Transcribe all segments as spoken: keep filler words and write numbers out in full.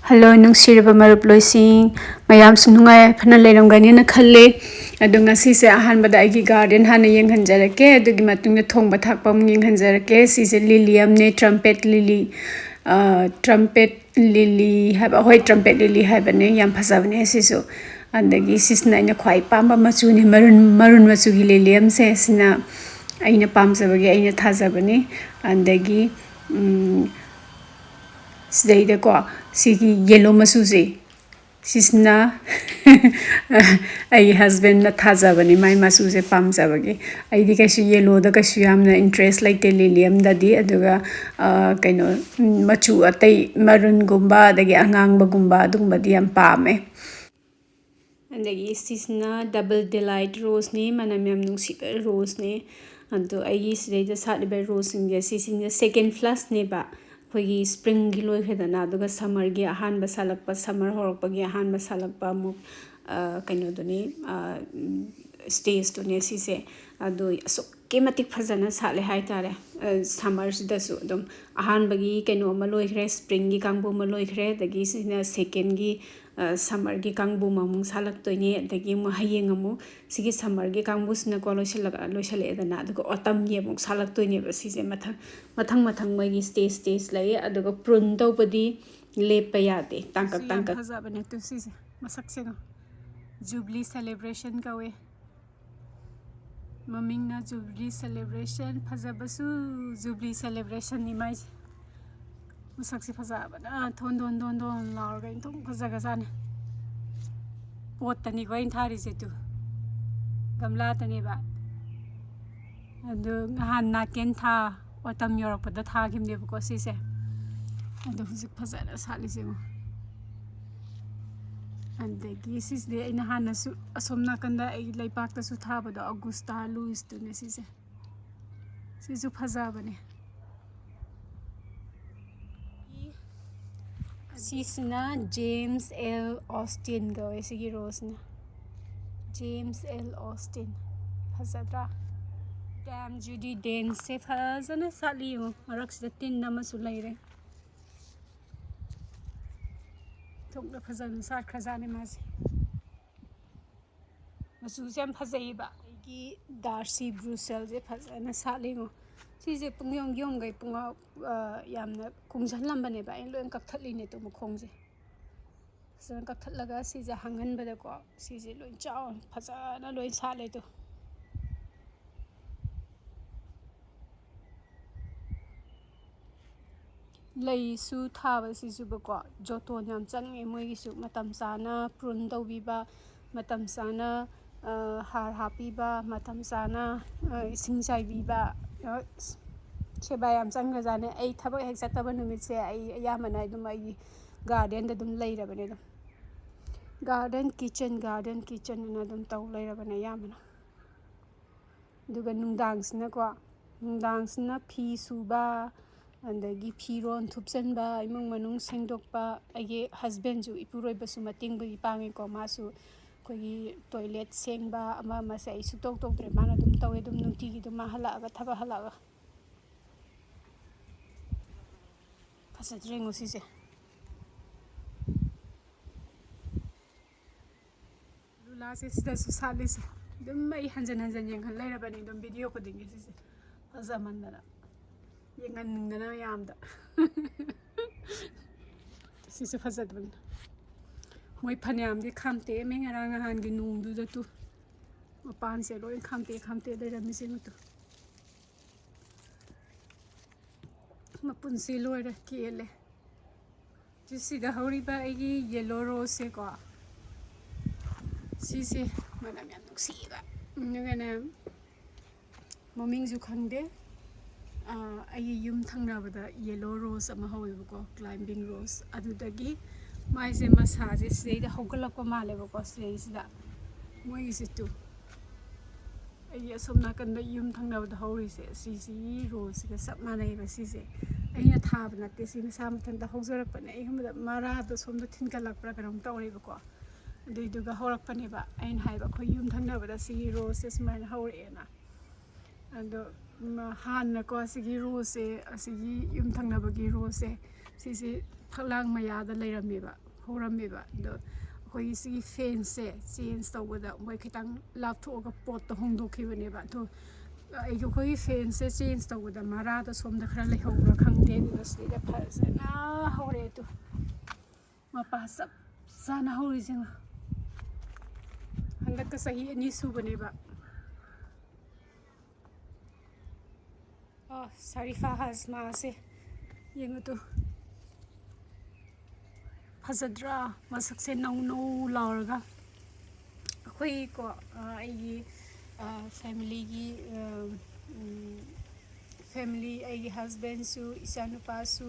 Hello, ꯅꯨꯡꯁꯤꯔꯕ ꯃꯔꯨꯞ ꯂꯣꯏꯁꯤꯡ, ꯃꯌꯥꯝꯁꯨ ꯅꯨꯡꯉꯥꯏ ꯌꯥꯏꯐꯅ ꯂꯩꯔꯝꯒꯅꯤꯅ ꯈꯜꯂꯤ꯫ ꯑꯗꯣ ꯉꯁꯤꯁꯦ ꯑꯍꯥꯟꯕꯗ ꯑꯩꯒꯤ ꯒꯥꯔꯗꯦꯟ ꯍꯥꯟꯅ ꯌꯦꯡꯍꯟꯖꯔꯛꯀꯦ, ꯑꯗꯨꯒꯤ ꯃꯇꯨꯡꯗ ꯊꯣꯡꯕ ꯊꯥꯛꯄ ꯑꯃꯨꯛ ꯌꯦꯡꯍꯟꯖꯔꯛꯀꯦ꯫ ꯁꯤꯁꯦ ꯂꯤꯂꯤ ꯑꯃꯅꯦ, ꯇ꯭ꯔꯝꯄꯦꯠ ꯂꯤꯂꯤ, ꯇ꯭ꯔꯝꯄꯦꯠ ꯂꯤꯂꯤ ꯍꯥꯏꯕ, ꯍꯣꯏ, ꯇ꯭ꯔꯝꯄꯦꯠ ꯂꯤꯂꯤ ꯍꯥꯏꯕꯅꯦ, ꯌꯥꯝ ꯐꯖꯕꯅꯦ ꯁꯤꯁꯨ꯫ ꯑꯗꯒꯤ ꯁꯤꯁꯤꯅ ꯑꯩꯅ ꯈ꯭ꯋꯥꯏ ꯄꯥꯝꯕ ꯃꯆꯨꯅꯦ, ꯃꯔꯨꯟ, ꯃꯔꯨꯟ ꯃꯆꯨꯒꯤ ꯂꯤꯂꯤ ꯑꯃꯁꯦ꯫ ꯁꯤꯅ ꯑꯩꯅ ꯄꯥꯝꯖꯕꯒꯤ ꯑꯩꯅ ꯊꯥꯖꯕꯅꯤ꯫ ꯑꯗꯒꯤ, ꯎꯝ, ꯁꯤꯗꯩꯗꯀꯣ, ꯁꯤꯒꯤ ꯌꯦꯂꯣ ꯃꯆꯨꯁꯦ, ꯁꯤꯁꯤꯅ ꯑꯩꯒꯤ ꯍꯁꯕꯦꯟꯅ ꯊꯥꯖꯕꯅꯤ, ꯃꯥꯏ ꯃꯆꯨꯁꯦ ꯄꯥꯝꯖꯕꯒꯤ꯫ ꯑꯩꯗꯤ ꯀꯩꯁꯨ ꯌꯦꯂꯣꯗ ꯀꯩꯁꯨ ꯌꯥꯝꯅ ꯏꯟꯇꯔꯦꯁ ꯂꯩꯇꯦ ꯂꯤꯂꯤ ꯑꯃꯗꯗꯤ꯫ ꯑꯗꯨꯒ, ꯑ, ꯀꯩꯅꯣ, ꯎꯝ, ꯃꯆꯨ ꯑꯇꯩ ꯃꯔꯨꯟꯒꯨꯝꯕ ꯑꯗꯒꯤ ꯑꯉꯥꯡꯕꯒꯨꯝꯕ ꯑꯗꯨꯒꯨꯝꯕꯗꯤ ꯌꯥꯝ ꯄꯥꯝꯃꯦ꯫ ꯑꯗꯒꯤ ꯁꯤꯁꯤꯅ ꯗꯕꯜ ꯗꯤꯂꯥꯏꯠ ꯔꯣꯁꯅꯤ, ꯃꯅꯝ ꯌꯥꯝ ꯅꯨꯡꯁꯤꯕ ꯔꯣꯁꯅꯤ꯫ ꯑꯗꯣ ꯑꯩꯒꯤ ꯁꯤꯗꯩꯗ ꯁꯥꯠꯂꯤꯕ ꯔꯣꯁꯁꯤꯡꯁꯦ, ꯁꯤꯁꯤꯡꯁꯦ ꯁꯦꯀꯦꯟ ꯐ꯭ꯂꯁꯅꯦꯕ꯫ ꯑꯩꯈꯣꯏꯒꯤ ꯁ꯭ꯄ꯭ꯔꯤꯡꯒꯤ ꯂꯣꯏꯈ꯭ꯔꯦꯗꯅ, ꯑꯗꯨꯒ ꯁꯝꯃꯔꯒꯤ ꯑꯍꯥꯟꯕ ꯁꯥꯠꯂꯛꯄ, ꯁꯝꯃꯔ ꯍꯧꯔꯛꯄꯒꯤ ꯑꯍꯥꯟꯕ ꯁꯥꯠꯂꯛꯄ ꯑꯃꯨꯛ, ꯑ, ꯀꯩꯅꯣꯗꯨꯅꯤ, ꯑ, ꯎꯝ, ꯁ꯭ꯇꯦꯖꯇꯨꯅꯦ ꯁꯤꯁꯦ꯫ ꯑꯗꯣ ꯑꯁꯨꯛꯀꯤ ꯃꯇꯤꯛ ꯐꯖꯅ ꯁꯥꯠꯂꯦ ꯍꯥꯏꯇꯥꯔꯦ꯫ ꯑ, ꯁꯝꯃꯔꯁꯤꯗꯁꯨ ꯑꯗꯨꯝ ꯑꯍꯥꯟꯕꯒꯤ ꯀꯩꯅꯣ ꯑꯃ ꯂꯣꯏꯈ꯭ꯔꯦ, ꯁ꯭ꯄ꯭ꯔꯤꯡꯒꯤ ꯀꯥꯡꯕꯨ ꯑꯃ ꯂꯣꯏꯈ꯭ꯔꯦ, ꯑꯗꯒꯤ ꯁꯤꯅ ꯁꯦꯀꯦꯟꯒꯤ, ꯑ, ꯁꯝꯃꯔꯒꯤ ꯀꯥꯡꯕꯨ ꯑꯃꯃꯨꯛ ꯁꯥꯠꯂꯛꯇꯣꯏꯅꯦ꯫ ꯑꯗꯒꯤ ꯑꯃꯨꯛ ꯍꯌꯦꯡ ꯑꯃꯨꯛ ꯁꯤꯒꯤ ꯁꯝꯃꯔꯒꯤ ꯀꯥꯡꯕꯨꯁꯤꯅꯀꯣ ꯂꯣꯏꯁꯤꯜꯂꯛ-, ꯂꯣꯏꯁꯤꯜꯂꯛꯑꯦꯗꯅ, ꯑꯗꯨꯒ ꯑꯣꯇꯝꯒꯤ ꯑꯃꯨꯛ ꯁꯥꯠꯂꯛꯇꯣꯏꯅꯦꯕ ꯁꯤꯁꯦ꯫ ꯃꯊꯪ, ꯃꯊꯪ, ꯃꯊꯪ ꯃꯣꯏꯒꯤ ꯁ꯭ꯇꯦꯖ, ꯁ꯭ꯇꯦꯖ ꯂꯩ꯫ ꯑꯗꯨꯒ ꯄ꯭ꯔꯨꯟ ꯇꯧꯕꯗꯤ ꯂꯦꯞꯄ ꯌꯥꯗꯦ, ꯇꯥꯡꯀꯛ, ꯁꯤ ꯌꯥꯝ ꯇꯥꯡꯀꯛ꯫ ꯐꯖꯕꯅꯦ ꯇꯨ ꯁꯤꯁꯦ, ꯃꯁꯛꯁꯦ ꯌꯦꯡꯉꯣ꯫ ꯖꯨꯕ꯭ꯂꯤ ꯁꯦꯂꯦꯕ꯭ꯔꯦꯁꯟ ꯀꯧꯋꯦ꯫ ꯃꯃꯤꯡꯅ ꯖꯨꯕ꯭ꯂꯤ ꯁꯦꯂꯦꯕ꯭ꯔꯦꯁꯟ꯫ ꯐꯖꯕꯁꯨ ꯖꯨꯕ꯭ꯂꯤ ꯁꯦꯂꯦꯕ꯭ꯔꯦꯁꯟꯅꯤ ꯃꯥꯏꯁꯦ꯫ ꯃꯁꯛꯁꯦ ꯐꯖꯕꯅ ꯊꯣꯟꯗꯣꯟ ꯊꯣꯟꯗꯣꯟ ꯂꯥꯎꯔꯒ ꯏꯟꯊꯣꯛ ꯐꯖꯒ꯭ꯔꯖꯥꯠꯅꯤ꯫ ꯄꯣꯠꯇꯅꯤꯀꯣ ꯑꯩꯅ ꯊꯥꯔꯤꯁꯦ ꯇꯨ꯫ ꯒꯝꯂꯥꯗꯅꯦꯕ꯫ ꯑꯗꯨ ꯅꯍꯥꯟ ꯅꯥꯀꯦꯟ ꯊꯥ ꯑꯣꯇꯝ ꯌꯧꯔꯛꯄꯗ ꯊꯥꯈꯤꯕꯅꯦꯕꯀꯣ ꯁꯤꯁꯦ꯫ ꯑꯗꯣ ꯍꯧꯖꯤꯛ ꯐꯖꯅ ꯁꯥꯠꯂꯤꯁꯦ ꯌꯦꯡꯉꯣ꯫ ꯑꯗꯒꯤ ꯁꯤꯁꯤꯗꯤ ꯑꯩꯅ ꯍꯥꯟꯅꯁꯨ ꯑꯁꯣꯝ ꯅꯥꯀꯟꯗ ꯑꯩ ꯂꯩꯄꯥꯛꯇꯁꯨ ꯊꯥꯕꯗꯣ, ꯑꯒꯨꯁꯇꯥ ꯂꯨꯏꯁꯇꯨꯅꯦ ꯁꯤꯁꯦ꯫ ꯁꯤꯁꯨ ꯐꯖꯕꯅꯦ꯫ ꯁꯤꯁꯤꯅ ꯖꯦꯝꯁ ꯑꯦꯜ ꯑꯣꯁꯇꯤꯟ ꯀꯧꯋꯦ ꯁꯤꯒꯤ ꯔꯣꯁꯅ꯫ James L Austin. ꯐꯖꯗ꯭ꯔꯥ? ꯗꯦꯝ ꯖꯨꯗꯤ ꯗꯦꯟꯁꯁꯦ ꯐꯖꯅ ꯁꯥꯠꯂꯤ ꯌꯦꯡꯉꯣ꯫ ꯃꯔꯛꯁꯤꯗ ꯇꯤꯟ ꯑꯃꯁꯨ ꯂꯩꯔꯦ꯫ ꯊꯣꯛꯅ ꯐꯖꯅ ꯁꯥꯠꯈ꯭ꯔꯖꯥꯠꯅꯤ ꯃꯥꯁꯦ꯫ ꯃꯆꯨꯁꯦ ꯌꯥꯝ ꯐꯖꯩꯌꯦꯕ꯫ ꯑꯩꯒꯤ ꯗꯥꯔꯁꯤ ꯕ꯭ꯔꯨꯁꯦꯜꯁꯦ ꯐꯖꯅ ꯁꯥꯠꯂꯤꯉꯣ꯫ ꯁꯤꯁꯦ ꯄꯨꯡꯌꯣꯝ ꯌꯣꯝꯈꯩ ꯄꯨꯡ ꯌꯥꯝꯅ ꯀꯨꯡꯁꯜꯂꯝꯕꯅꯦꯕ꯫ ꯑꯩꯅ ꯂꯣꯏ ꯀꯛꯊꯠꯂꯤꯅꯦ ꯇꯨ ꯃꯈꯣꯡꯁꯦ꯫ ꯐꯖꯅ ꯀꯛꯊꯠꯂꯒ ꯁꯤꯁꯦ ꯍꯥꯡꯍꯟꯕꯗꯀꯣ ꯁꯤꯁꯦ ꯂꯣꯏ ꯆꯥꯎꯅ ꯐꯖꯅ ꯂꯣꯏ ꯁꯥꯠꯂꯦ ꯇꯨ꯫ ꯂꯩꯁꯨ ꯊꯥꯕꯁꯤꯁꯨꯕꯀꯣ ꯖꯣꯇꯣꯟ ꯌꯥꯝ ꯆꯪꯉꯦ꯫ ꯃꯣꯏꯒꯤꯁꯨ ꯃꯇꯝ ꯆꯥꯅ ꯄ꯭ꯔꯨꯟ ꯇꯧꯕꯤꯕ, ꯃꯇꯝ ꯆꯥꯅ ꯍꯥꯔ ꯍꯥꯞꯄꯤꯕ, ꯃꯇꯝ ꯆꯥꯅ ꯏꯁꯤꯡ ꯆꯥꯏꯕꯤꯕ, ꯁꯦꯕꯥ ꯌꯥꯝ ꯆꯪꯈ꯭ꯔꯖꯥꯠꯅꯦ꯫ ꯑꯩ ꯊꯕꯛ ꯍꯦꯛ ꯆꯠꯇꯕ ꯅꯨꯃꯤꯠꯁꯦ ꯑꯩ ꯑꯌꯥꯝꯕꯅ ꯑꯗꯨꯝ ꯑꯩꯒꯤ ꯒꯥꯔꯗꯦꯟꯗ ꯑꯗꯨꯝ ꯂꯩꯔꯕꯅꯦ꯫ ꯑꯗꯨꯝ ꯒꯥꯔꯗꯦꯟ ꯀꯤꯠꯆꯟ, ꯒꯥꯔꯗꯦꯟ ꯀꯤꯠꯆꯟ ꯑꯅ ꯑꯗꯨꯝ ꯇꯧ ꯂꯩꯔꯕꯅꯦ ꯑꯌꯥꯝꯕꯅ꯫ ꯑꯗꯨꯒ ꯅꯨꯡꯗꯥꯡꯁꯤꯅꯀꯣ, ꯅꯨꯡꯗꯥꯡꯁꯤꯅ ꯐꯤ ꯁꯨꯕ, ꯑꯗꯒꯤ ꯐꯤꯔꯣꯜ ꯊꯨꯞꯆꯟꯕ, ꯏꯃꯨꯡ ꯃꯅꯨꯡ ꯁꯦꯡꯗꯣꯛꯄ꯫ ꯑꯩꯒꯤ ꯍꯁꯕꯦꯟꯁꯨ, ꯏꯄꯨꯔꯣꯏꯕꯁꯨ ꯃꯇꯦꯡꯕꯨꯗꯤ ꯄꯥꯡꯉꯤꯀꯣ꯫ ꯃꯥꯁꯨ ꯑꯩꯈꯣꯏꯒꯤ ꯇꯣꯏꯂꯦꯠ ꯁꯦꯡꯕ ꯑꯃ ꯑꯃꯁꯦ ꯑꯩ ꯁꯨꯛꯇꯧ ꯇꯧꯗ꯭ꯔꯦ꯫ ꯃꯥꯅ ꯑꯗꯨꯝ ꯇꯧꯋꯦ꯫ ꯑꯗꯨꯝ ꯅꯨꯡꯇꯤꯒꯤ ꯑꯗꯨꯝ ꯃꯥ ꯍꯜꯂꯛꯑꯒ, ꯊꯕꯛ ꯍꯜꯂꯛꯑꯒ꯫ ꯐꯖꯗ꯭ꯔꯦ ꯉꯁꯤꯁꯦ꯫ ꯂꯨꯂꯥꯁꯦ ꯁꯤꯗꯁꯨ ꯁꯥꯠꯂꯤꯁꯦ꯫ ꯑꯗꯨꯝ ꯑꯩ ꯍꯟꯖꯟ ꯍꯟꯖꯟ ꯌꯦꯡꯍꯟ ꯂꯩꯔꯕꯅꯤ ꯑꯗꯨꯝ ꯚꯤꯗꯤꯑꯣ ꯈꯨꯗꯤꯡꯒꯤ ꯁꯤꯁꯦ꯫ ꯐꯖꯃꯟꯗꯅ꯫ ꯌꯦꯡꯍꯟꯅꯤꯡꯗꯅ ꯃꯌꯥꯝꯗ꯫ ꯁꯤꯁꯨ ꯐꯖꯗꯕꯅꯤ꯫ ꯃꯣꯏ ꯐꯅꯌꯥꯝꯗꯤ ꯈꯥꯝꯇꯦꯛꯑꯝꯃꯦ ꯉꯔꯥꯡ ꯅꯍꯥꯟꯒꯤ ꯅꯣꯡꯗꯨꯗ ꯇꯨ꯫ ꯃꯄꯥꯟꯁꯦ ꯂꯣꯏ ꯈꯥꯝꯇꯦꯛ ꯈꯥꯝꯇꯦꯛ ꯂꯩꯔꯝꯃꯤꯁꯦ ꯃꯇꯨ꯫ ꯃꯄꯨꯟꯁꯤ ꯂꯣꯏꯔꯦ, ꯀꯦꯜꯂꯦ꯫ ꯁꯤꯗ ꯍꯧꯔꯤꯕ ꯑꯩꯒꯤ ꯌꯦꯂꯣ ꯔꯣꯁꯁꯦꯀꯣ, ꯁꯤꯁꯦ ꯃꯅꯝ ꯌꯥꯝ ꯅꯨꯡꯁꯤꯕ꯫ ꯑꯗꯨꯒꯅꯦ, ꯃꯃꯤꯡꯁꯨ ꯈꯪꯗꯦ꯫ ꯑꯥ, ꯑꯩꯒꯤ ꯌꯨꯝ ꯊꯪꯅꯕꯗ ꯌꯦꯂꯣ ꯔꯣꯁ ꯑꯃ ꯍꯧꯋꯦꯕꯀꯣ, ꯀ꯭ꯂꯥꯏꯝꯕꯤꯡ ꯔꯣꯁ꯫ ꯑꯗꯨꯗꯒꯤ ꯃꯥꯏꯁꯦ ꯃꯁꯥꯁꯦ ꯁꯤꯗꯩꯗ ꯍꯧꯒꯠꯂꯛꯄ ꯃꯥꯜꯂꯦꯕꯀꯣ, ꯁꯤꯗꯩꯁꯤꯗ꯫ ꯃꯣꯏꯒꯤꯁꯦ ꯇꯨ꯫ ꯑꯩꯒꯤ ꯑꯁꯣꯝ ꯅꯥꯀꯟꯗ ꯌꯨꯝ ꯊꯪꯅꯕꯗ ꯍꯧꯔꯤꯁꯦ, ꯁꯤꯁꯤꯒꯤ ꯔꯣꯁꯁꯤꯒ ꯆꯞ ꯃꯥꯟꯅꯩꯕ ꯁꯤꯁꯦ꯫ ꯑꯩꯅ ꯊꯥꯕ ꯅꯠꯇꯦ, ꯁꯤ ꯃꯁꯥ ꯃꯊꯟꯇ ꯍꯧꯖꯔꯛꯄꯅꯦ꯫ ꯑꯩ ꯈꯟꯕꯗ ꯃꯔꯥꯗꯣ ꯁꯣꯝꯗ ꯊꯤꯟꯀꯠꯂꯛꯄ꯭ꯔꯥ ꯀꯩꯅꯣꯝ ꯇꯧꯔꯦꯕꯀꯣ꯫ ꯑꯗꯨꯏꯗꯨꯒ ꯍꯧꯔꯛꯄꯅꯦꯕ꯫ ꯑꯩꯅ ꯍꯥꯏꯕ ꯑꯩꯈꯣꯏ ꯌꯨꯝ ꯊꯪꯅꯕꯗ ꯁꯤꯒꯤ ꯔꯣꯁꯁꯦ ꯁꯨꯃꯥꯏꯅ ꯍꯧꯔꯛꯑꯦꯅ꯫ ꯑꯗꯣ, ꯃ-, ꯍꯥꯟꯅꯀꯣ ꯁꯤꯒꯤ ꯔꯣꯁꯁꯦ, ꯑꯁꯤꯒꯤ ꯌꯨꯝ ꯊꯪꯅꯕꯒꯤ ꯔꯣꯁꯁꯦ, ꯁꯤꯁꯦ ꯐꯛꯂꯥꯡ ꯃꯌꯥꯗ ꯂꯩꯔꯝꯃꯦꯕ꯫ ꯍꯧꯔꯝꯃꯦꯕ꯫ ꯑꯗꯣ ꯑꯩꯈꯣꯏꯒꯤ ꯁꯤꯒꯤ ꯐꯦꯟꯁꯁꯦ ꯆꯦꯟꯖ ꯇꯧꯕꯗ ꯃꯣꯏ ꯈꯤꯇꯪ ꯂꯥꯞꯊꯣꯛꯑꯒ ꯄꯣꯠꯇꯣ ꯍꯣꯡꯗꯣꯛꯈꯤꯕꯅꯦꯕ꯫ ꯑꯗꯣ ꯑꯩꯒꯤ ꯑꯩꯈꯣꯏꯒꯤ ꯐꯦꯟꯁꯁꯦ ꯆꯦꯟꯖ ꯇꯧꯕꯗ ꯃꯔꯥꯗ ꯁꯣꯝꯗ ꯈꯔ ꯂꯩꯍꯧꯕ꯭ꯔꯥ ꯈꯪꯗꯦ꯫ ꯑꯗꯨꯒ ꯁꯤꯗ ꯐꯖꯅ ꯍꯧꯔꯦ꯫ ꯑꯗꯨ ꯃꯄꯥ ꯆꯞ ꯆꯥꯅ ꯍꯧꯔꯤꯁꯤꯡ ꯍꯟꯗꯛꯀ ꯆꯍꯤ ꯑꯅꯤ ꯁꯨꯕꯅꯦꯕ꯫ ꯑꯣ, ꯁꯔꯤꯐꯥ ꯍꯥꯖꯃꯥꯁꯦ ꯌꯦꯡꯉꯨ ꯇꯨ꯫ ꯐꯖꯗ꯭ꯔꯥ? ꯃꯁꯛꯁꯦ ꯅꯧ ꯅꯧ ꯂꯥꯎꯔꯒ꯫ ꯑꯩꯈꯣꯏꯒꯤꯀꯣ, ꯑ, ꯑꯩꯒꯤ, ꯑ, ꯐꯦꯃꯤꯂꯤꯒꯤ, ꯑ, ꯎꯝ, ꯐꯦꯃꯤꯂꯤ, ꯑꯩꯒꯤ ꯍꯁꯕꯦꯟꯁꯨ, ꯏꯆꯥꯅꯨꯄꯥꯁꯨ,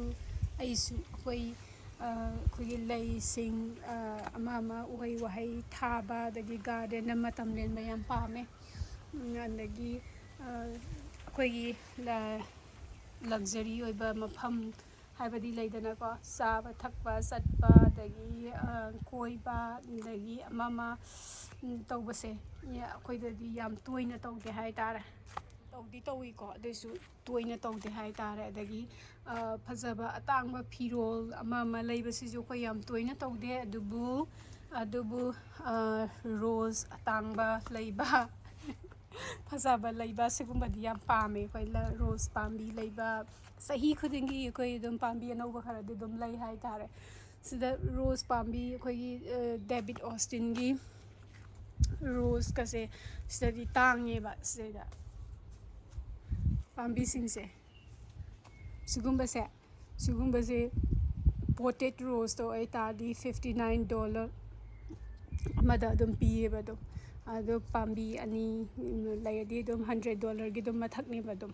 ꯑꯩꯁꯨ, ꯑꯩꯈꯣꯏ, ꯑ, ꯑꯩꯈꯣꯏꯒꯤ ꯂꯩꯁꯤꯡ, ꯑ, ꯑꯃ ꯑꯃ ꯎꯍꯩ ꯋꯥꯍꯩ ꯊꯥꯕ, ꯑꯗꯒꯤ ꯒꯥꯔꯗꯦꯟꯗ ꯃꯇꯝ ꯂꯦꯟꯕ ꯌꯥꯝ ꯄꯥꯝꯃꯦ꯫ ꯎꯝ, ꯑꯗꯒꯤ, ꯑ, ꯑꯩꯈꯣꯏꯒꯤ ꯂ-, ꯂꯛꯖꯔꯤ ꯑꯣꯏꯕ ꯃꯐꯝ ꯍꯥꯏꯕꯗꯤ ꯂꯩꯗꯅꯀꯣ, ꯆꯥꯕ ꯊꯛꯄ ꯆꯠꯄ, ꯑꯗꯒꯤ, ꯑ, ꯀꯣꯏꯕ, ꯑꯗꯒꯤ ꯑꯃ ꯑꯃ, ꯎꯝ, ꯇꯧꯕꯁꯦ, ꯑꯩꯈꯣꯏꯗꯗꯤ ꯌꯥꯝ ꯇꯣꯏꯅ ꯇꯧꯗꯦ ꯍꯥꯏꯇꯥꯔꯦ꯫ ꯇꯧꯗꯤ ꯇꯧꯏꯀꯣ, ꯑꯗꯨꯏꯁꯨ ꯇꯣꯏꯅ ꯇꯧꯗꯦ ꯍꯥꯏꯇꯥꯔꯦ꯫ ꯑꯗꯒꯤ, ꯑ, ꯐꯖꯕ ꯑꯇꯥꯡꯕ ꯐꯤꯔꯣꯜ ꯑꯃ ꯑꯃ ꯂꯩꯕꯁꯤꯁꯨ ꯑꯩꯈꯣꯏ ꯌꯥꯝ ꯇꯣꯏꯅ ꯇꯧꯗꯦ꯫ ꯑꯗꯨꯕꯨ, ꯑꯗꯨꯕꯨ, ꯑ, ꯔꯣꯁ ꯑꯇꯥꯡꯕ ꯂꯩꯕ, ꯐꯖꯕ ꯂꯩꯕ, ꯁꯤꯒꯨꯝꯕꯗꯤ ꯌꯥꯝ ꯄꯥꯝꯃꯦ꯫ ꯑꯩꯈꯣꯏ ꯂ-, ꯔꯣꯁ ꯄꯥꯝꯕꯤ ꯂꯩꯕ, ꯆꯍꯤ ꯈꯨꯗꯤꯡꯒꯤ ꯑꯩꯈꯣꯏ ꯑꯗꯨꯝ ꯄꯥꯝꯕꯤ ꯑꯅꯧꯕ ꯈꯔꯗꯤ ꯑꯗꯨꯝ ꯂꯩ ꯍꯥꯏꯇꯥꯔꯦ꯫ ꯁꯤꯗ ꯔꯣꯁ ꯄꯥꯝꯕꯤ ꯑꯩꯈꯣꯏꯒꯤ, ꯑ, ꯗꯦꯕꯤꯠ ꯑꯣꯁꯇꯤꯟꯒꯤ ꯔꯣꯁꯀꯁꯦ ꯁꯤꯗꯗꯤ ꯇꯥꯡꯉꯦꯕ꯫ ꯁꯤꯗꯩꯗ ꯄꯥꯝꯕꯤꯁꯤꯡꯁꯦ, ꯁꯤꯒꯨꯝꯕꯁꯦ, ꯁꯤꯒꯨꯝꯕꯁꯦ ꯄꯣꯇꯦꯠ ꯔꯣꯁꯇꯣ ꯑꯣꯏꯇꯥꯔꯗꯤ fifty nine dollar ꯑꯃꯗ ꯑꯗꯨꯝ ꯄꯤꯌꯦꯕ꯫ ꯑꯗꯨꯝ ꯑꯗꯣ ꯄꯥꯝꯕꯤ ꯑꯅꯤ ꯂꯩꯔꯗꯤ ꯑꯗꯨꯝ hundred dollarꯒꯤ ꯑꯗꯨꯝ ꯃꯊꯛꯅꯦꯕ ꯑꯗꯨꯝ꯫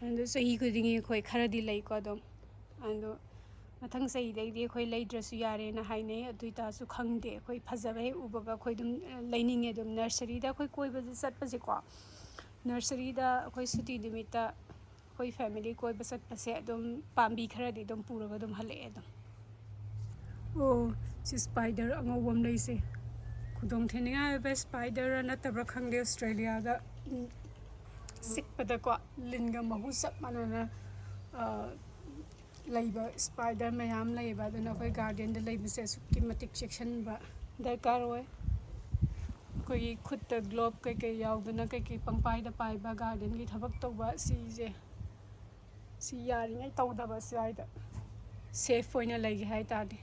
ꯑꯗꯣ ꯆꯍꯤ ꯈꯨꯗꯤꯡꯒꯤ ꯑꯩꯈꯣꯏ ꯈꯔꯗꯤ ꯂꯩꯀꯣ ꯑꯗꯨꯝ꯫ ꯑꯗꯣ ꯃꯊꯪ ꯆꯍꯤꯗꯩꯗꯤ ꯑꯩꯈꯣꯏ ꯂꯩꯗ꯭ꯔꯁꯨ ꯌꯥꯔꯦꯅ ꯍꯥꯏꯅꯩ꯫ ꯑꯗꯨ ꯑꯣꯏꯇꯥꯔꯁꯨ ꯈꯪꯗꯦ, ꯑꯩꯈꯣꯏ ꯐꯖꯕ ꯍꯦꯛ ꯎꯕꯒ ꯑꯩꯈꯣꯏ ꯑꯗꯨꯝ ꯂꯩꯅꯤꯡꯉꯦ꯫ ꯑꯗꯨꯝ ꯅꯔꯁꯔꯤꯗ ꯑꯩꯈꯣꯏ ꯀꯣꯏꯕꯗ ꯆꯠꯄꯁꯦꯀꯣ, ꯅꯔꯁꯔꯤꯗ ꯑꯩꯈꯣꯏ ꯁꯨꯇꯤ ꯅꯨꯃꯤꯠꯇ ꯑꯩꯈꯣꯏ ꯐꯦꯃꯤꯂꯤ ꯀꯣꯏꯕ ꯆꯠꯄꯁꯦ ꯑꯗꯨꯝ ꯄꯥꯝꯕꯤ ꯈꯔꯗꯤ ꯑꯗꯨꯝ ꯄꯨꯔꯒ ꯑꯗꯨꯝ ꯍꯜꯂꯛꯑꯦ ꯑꯗꯨꯝ꯫ ꯑꯣ, ꯁꯤ ꯁ꯭ꯄꯥꯏꯗꯔ ꯑꯉꯧꯕ ꯑꯃ ꯂꯩꯁꯦ꯫ ꯈꯨꯗꯣꯡ ꯊꯤꯅꯤꯡꯉꯥꯏ ꯑꯣꯏꯕ ꯁ꯭ꯄꯥꯏꯗꯔ ꯅꯠꯇꯕ꯭ꯔꯥ ꯈꯪꯗꯦ, ꯑꯣꯁꯇ꯭ꯔꯦꯂꯤꯌꯥꯗ, ꯎꯝ, ꯆꯤꯛꯄꯗꯀꯣ ꯂꯤꯟꯒ ꯃꯍꯨ ꯆꯞ ꯃꯥꯟꯅꯅ, ꯑ, ꯂꯩꯕ ꯏꯁꯄꯥꯏꯗꯔ ꯃꯌꯥꯝ ꯂꯩꯌꯦꯕ꯫ ꯑꯗꯨꯅ ꯑꯩꯈꯣꯏ ꯒꯥꯔꯗꯦꯟꯗ ꯂꯩꯕꯁꯦ ꯑꯁꯨꯛꯀꯤ ꯃꯇꯤꯛ ꯆꯦꯛꯁꯤꯟꯕ ꯗꯔꯀꯥꯔ ꯑꯣꯏ꯫ ꯑꯩꯈꯣꯏꯒꯤ ꯈꯨꯠꯇ ꯒ꯭ꯂꯣꯞ ꯀꯩꯀꯩ ꯌꯥꯎꯗꯅ ꯀꯩꯀꯩ ꯄꯪꯄꯥꯏꯗ ꯄꯥꯏꯕ, ꯒꯥꯔꯗꯦꯟꯒꯤ ꯊꯕꯛ ꯇꯧꯕ ꯁꯤꯁꯦ, ꯁꯤ ꯌꯥꯔꯤꯉꯩ ꯇꯧꯗꯕ꯫ ꯁ꯭ꯋꯥꯏꯗ ꯁꯦꯐ ꯑꯣꯏꯅ ꯂꯩꯒꯦ ꯍꯥꯏ ꯇꯥꯔꯗꯤ꯫